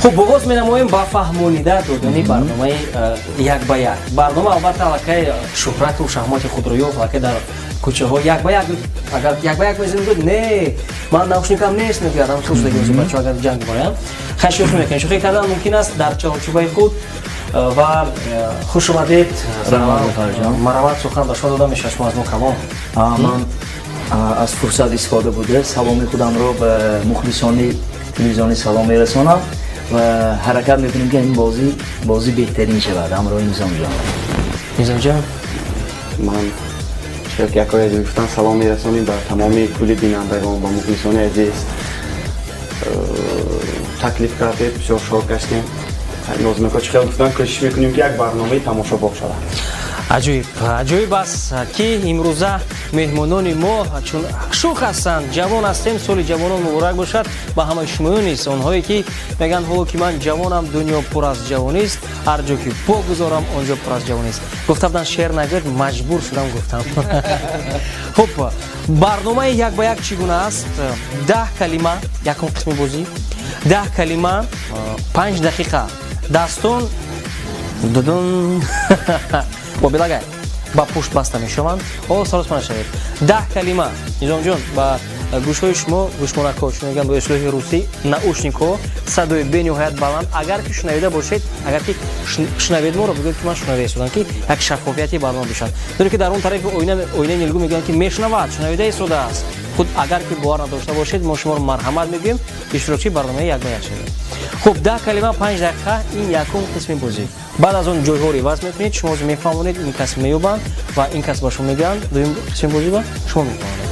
Хуб, оғоз менамоем ба фаҳмонида додани барномаи як ба як. Барнома албатта аллакай шӯҳрату шаҳмоти худро ёфт, аллакай дар кӯчаҳо як ба як, агар як ба як мезанем, гӯяд, не, ман наушникам нест, мегӯяд, ам хел шудаги бачаҳо, агар ҷанг мебаранд. Хай, шӯхӣ мекунем, шӯхӣ кардан мумкин аст дар чаҳорчӯбаи худ. Ва хуш омадед, марҳамат, сухан ба шумо дода мешавад, шумо аз мо калон. Ман аз фурсат истифода бурда саломи худамро ба мухлисони телевизиони Салом мерасонам ва ҳаракат мекунем, ки ин бозӣ бозӣ беҳтарин шавад ҳамроҳи Низомҷон. Низомҷон. Ман шояд якое азиз гуфтан, салом мерасонем ба тамоми кулли бинандагон, ба мухлисони азиз. Таклиф кардед, бисёр шод гаштем. Нозимако чӣ хел гуфтан, кӯшиш мекунем, ки як барномаи тамошобоб шавад. Аҷоиб, аҷоиб аст, ки имрӯза меҳмонони мо чун шӯх ҳастанд, ҷавон ҳастем. Соли ҷавонон муборак бошад ба ҳамаи шумоён низ, онҳое ки мегӯянд, ҳоло ки ман ҷавонам, дунё пур аз ҷавонист, ҳар ҷо ки по гузорам, он ҷо пур аз ҷавонист. Гуфта буданд, шеър нагӯед, маҷбур шудам, гуфтам. Хуб, барномаи як ба як чӣ гуна аст? 10 калима, якум қисми бозӣ, 10 калима, 5 дақиқа. Дастон дудун бо белагай ба пушт баста мешаванд. О, саросма нашавед. 10 калима. Низомҷон, ба гӯшҳои шумо гӯшмонакҳо, чун мегӯям бо истилоҳи русӣ наушникҳо, садои бениҳоят баланд. Агар ки шунавида бошед, агар ки шунавед моро, бигӯед, ки ман шунавида истодам, ки як шаффофияти барнома бошад. Зеро ки дар он тарафи оина, оинаи нилгӯ, мегӯянд, ки мешунавад, шунавида истодааст. Худ агар ки бовар надошта бошед, мо шуморо марҳамат мегӯем, иштирокчии барномаи як ба як шавед. Хуб, 10 калима, 5 дақиқа, ин якум қисми бозӣ. Баъд аз он ҷойҳоро иваз мекунед, шумо мефаҳмонед, ин кас меёбанд ва ин кас ба шумо мегӯянд, дуюм қисми бозӣ ба шумо мефаҳмонед.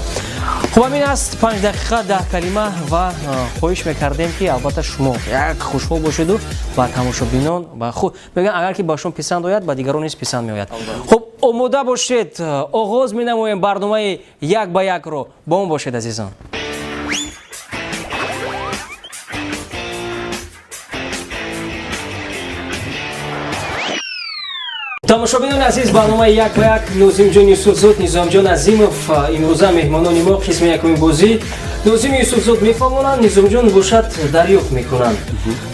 Хуб, ҳамин аст, 5 дақиқа, 10 калима. Ва хоҳиш мекардем, ки албатта шумо як хушҳол бошеду ба тамошобинон ба худ мегӯянд, агар ки ба шумо писанд ояд, ба дигарон низ писанд меояд. Хуб, омода бошед, оғоз менамоем барномаи як ба якро. Бо мо бошед, азизон. Тамошобинони азиз, барномаи як ба як, Нозимҷон Юсуфзод, Низомҷон Азимов имрӯза меҳмонони мо. Қисми якуми бозӣ, Нозим Юсуфзод мефаҳмонанд, Низомҷон бошад дарёфт мекунанд.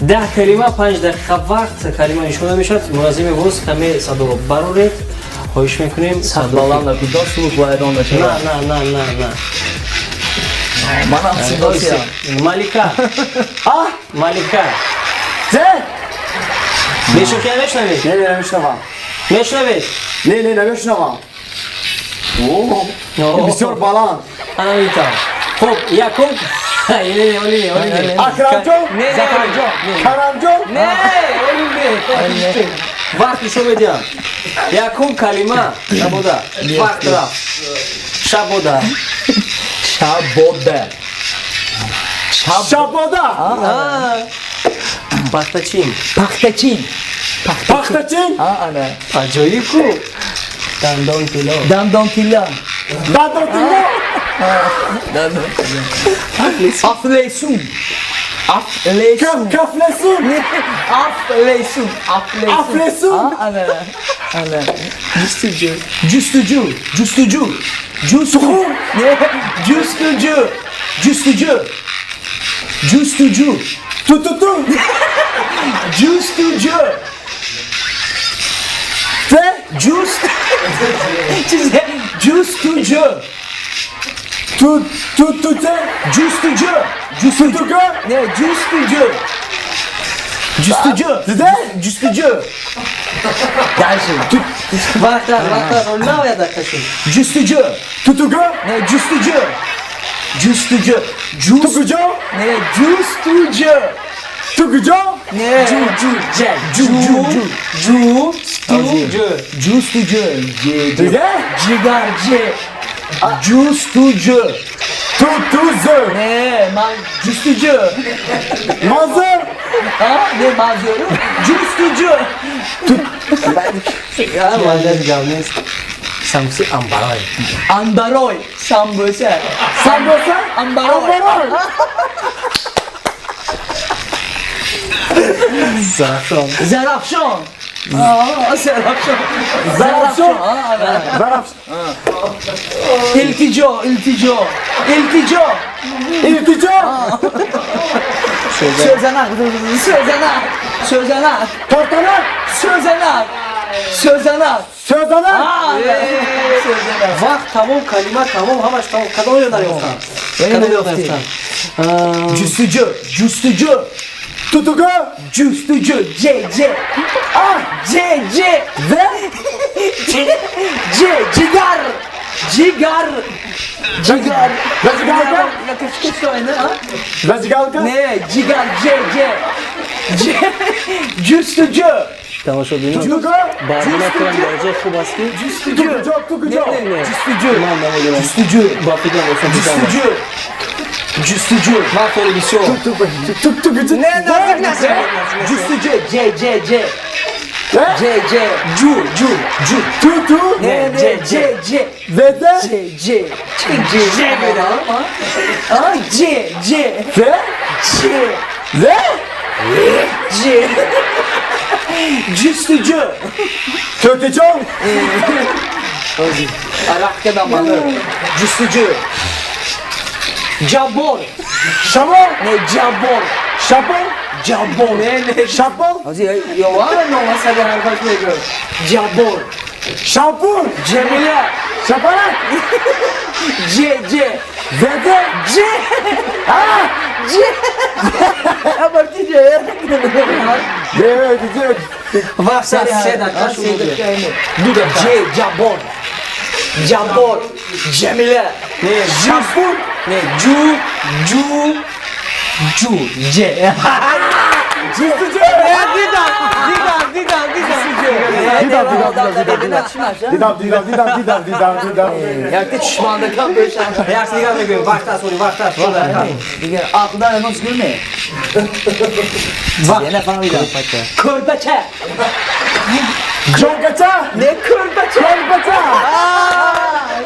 10 калима, 5 дақиқа вақт, калима нишона мешавад. Муназзими воз, каме садоро бароред, хоҳиш мекунем. Сахт баланд накун, слух вайрон На. нашавад. На, на, на, на. Манам синосиям. Малика, Малика. Зе. Бешӯхия мешунавед? Не, не, намешунавам. Мешунавед? Не, не, намешунавам, бисёр баланд. Анамитам. Хуб, якум. Не, не, оли не, оли не. Акрамҷон. Не, не. Зафарҷон. Карамҷон. Не, оли не. Вақт нишон медиҳам. Якум калима шабода. Вақт рафт. Шабода. Шабода. Шабода. Пахтачин. Пахтачин. Пахтачин. Ана. Аҷоиб ку. Дандон тилло. Дандон тилло. Дандон тилло. Афлесун. Афлесун. Кафлесун. Афлесун. Афлесун. Афлесун. Ана. Ана. Ҷустуҷӯ. Ҷустуҷӯ. Ҷустуҷӯ. Ҷустуҷӯ. Не, ҷустуҷӯ. Ҷустуҷӯ. Ҷустуҷӯ. Тутуту. Ҷустуҷӯ. Зе. Ҷуст. Чизе. Ҷустуҷӯ. Ту тутуте. Ҷустуҷӯ. Ҷустуҷӯ. Тутука. Не, ҷустуҷӯ. Ҷустуҷӯ. Диде? Ҷустуҷӯ. Дальше. Вақт рафт, вақт рафт. Навояд дақиқа шуд. Ҷустуҷӯ. Тутука. Не, ҷустуҷӯ. Ҷустуҷӯ. Ҷуст. Тукуҷо. Не, ҷустуҷӯ. Тукуҷо. Не. Ҷу, ҷу, ҷа. Ҷу, ҷу, ҷу. Ҷу, ту, ҷу. Ҷустуҷӯ. Ҷ, ҷ. Диде? Ҷигар, ҷ. Ҷустуҷӯ. Тутузо. Не, ман ҷустуҷӯ. Мазор. А? Не, мазору. Ҷустуҷӯ. Мазар гап нест. Самси амбарой. Анбарой. Самбуса. Самбоса. Амбарой. Амбарой. Зарафшон. Зарафшон. Зарафшон. Зарафшон. Илтиҷо, илтиҷо, илтиҷо. Илтиҷо. Сӯзанак, сӯзанак, сӯзанак. Тортанак. Сӯзанак, сӯзанак. Сӯзанак. Сӯзанак. Вақт тамом, калима тамом, ҳамаш тамом. Кадомеро дарёфтам? Кадомеро дарёфтам? Ҷустуҷӯ, ҷустуҷӯ. Тутугӯ. Ҷустуҷӯ. Ҷ, ҷ, а, ҷ, ҷ, В. Ҷ, ҷ. Ҷигар, ҷигар, ҷигар. Зажигалка. Зажигалка. Не, ҷигар, ҷ, ҷ, ҷ. Ҷустуҷӯ. Тамошобинон, Тутугӯ. барнома то ин дараҷа хуб аст, ки Ҷустуҷӯ. Тукуҷо, тукуҷо. Не, ҷустуҷӯ. Ман намедонам. Ҷустуҷӯ. Ба фикрам, осон. Ҷустуҷӯ, ҷустуҷӯ. Ман хеле бисёр. Тукуҷо. Не, наздик наша. Ҷустуҷӯ, ҷ, ҷ, ҷ, ҷ, ҷ. Ҷу, ҷу, ҷу. Туту. Не, не, Ҷ, ҷ, ҷ. Вд. Ҷ, ҷ, чӣ, ҷ, ҷ медам, а, ҷ, ҷ. В. Ҷ. В. Ҷ. Ҷустуҷӯ. Тӯтиҷон. Арақ кардам ман. Ҷустуҷӯ. Ҷаббор. Шамол. Не, ҷаббор. Шапол. Ҷаббор. Не, не. Шапол. Ёва нома сари ҳарфаш мегӯ. Ҷаббор. Шампун. Ҷамила. Шапалак. Ҷ, ҷ. Вд. Ҷ, ҷ. Абарти ҷ. Д. Вақт 3 дақиқа шуд, 2 дақиқа. Ҷ, ҷаббор, ҷаббор, Ҷамила. Не. Шампун. Не, ҷу, ҷу, ҷу, ҷ. Ҷустуҷӯ. Дидам, дидам, дидам, дидам. Дидам, дидам, дидам, дидам. Дидам, дидам, дидам, дидам, дидам, дидам. Якта чишмандакам бошам. Як дигар мегӯем. Вақт аст, оли, вақт аст, 2 дақиқа. Дигар ақлдан анонс кунме. Вақт. Нафаҳмидам. Кӯрпача. Ҷонгача. Не, кӯрпача. Кӯрпача.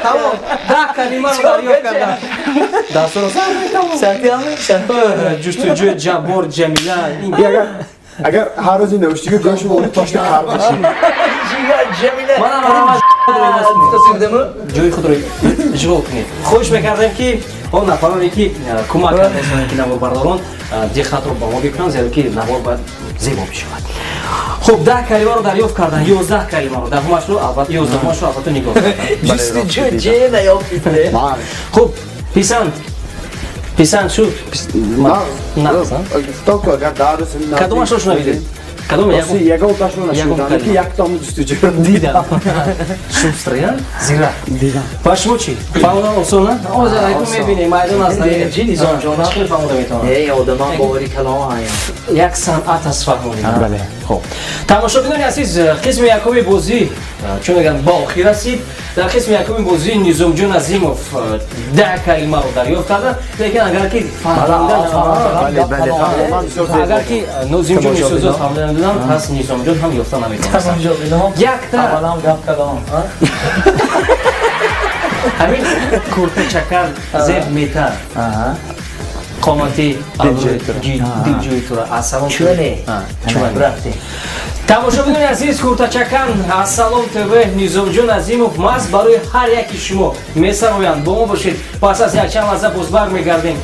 Тамом, 10 калимаро дарёфт кардам. Дастуро. Сартиами. Ҷустуҷӯ, ҷаббор, Ҷамила. Агар ҳар рӯзи навиштиги гӯш меоли, точно кар меши. Ҷигар, Ҷамила. Манам ҷои худро ишғол кунед. Хоҳиш мекардем, ки он нафароне, ки кӯмак кардаистанд, ки наворбардорон, диққатро ба мо бикунанд, зеро ки навор бояд зебо бишавад. Хуб, 10 калимаро дарёфт кардан, 11 калимаро, даҳумашро албатта, 11-умашро албатта нигоҳ карданд. Ҷустуҷӯ, ҷ наёфтид. Хуб, писанд, писанд шуд? Гуфтам, агар 10 рӯз Кадомашро шунавидед? Кадом? Ягонташро нашунидам, ки яктому ҷустуҷӯ. Дидам, шустрый, зирак. Дидам. Ба шумо чӣ, фаҳмодан осон? Ҳозир айку мебинем, майдон аст. Чӣ, Низомҷон? Чӣ фаҳмода метавонад? Э, одаман бовари калом. Як санъат аст фаҳмонидан. Бале. Хуб, тамошобинони азиз, қисми якуми бозӣ, чун мегӯянд, ба охир расид. Дар қисми якуми бозӣ Низомҷон Азимов 10 калимаро дарёфт карда, лекин агар ки фаҳмида, агар ки Нозимҷон Юсуфзод фаҳмида намедонам, пас Низомҷон ҳам ёфта наметавонад. Якта гап калом. Ҳамин куртачакар зеб метар қомати дилҷӯи тура аз Салом. Чуне рафтем. Тамошобинони азиз, куртачакан аз Салом ТВ Низомҷон Азимов маҳз барои ҳар яки шумо месароянд. Бо мо бошед, пас аз якчанд лаҳза боз бармегардем.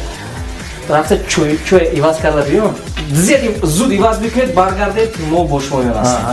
Рафта чой иваз карда биём. Зуд иваз бикунед, баргардед, мо бо шумо ҳастем.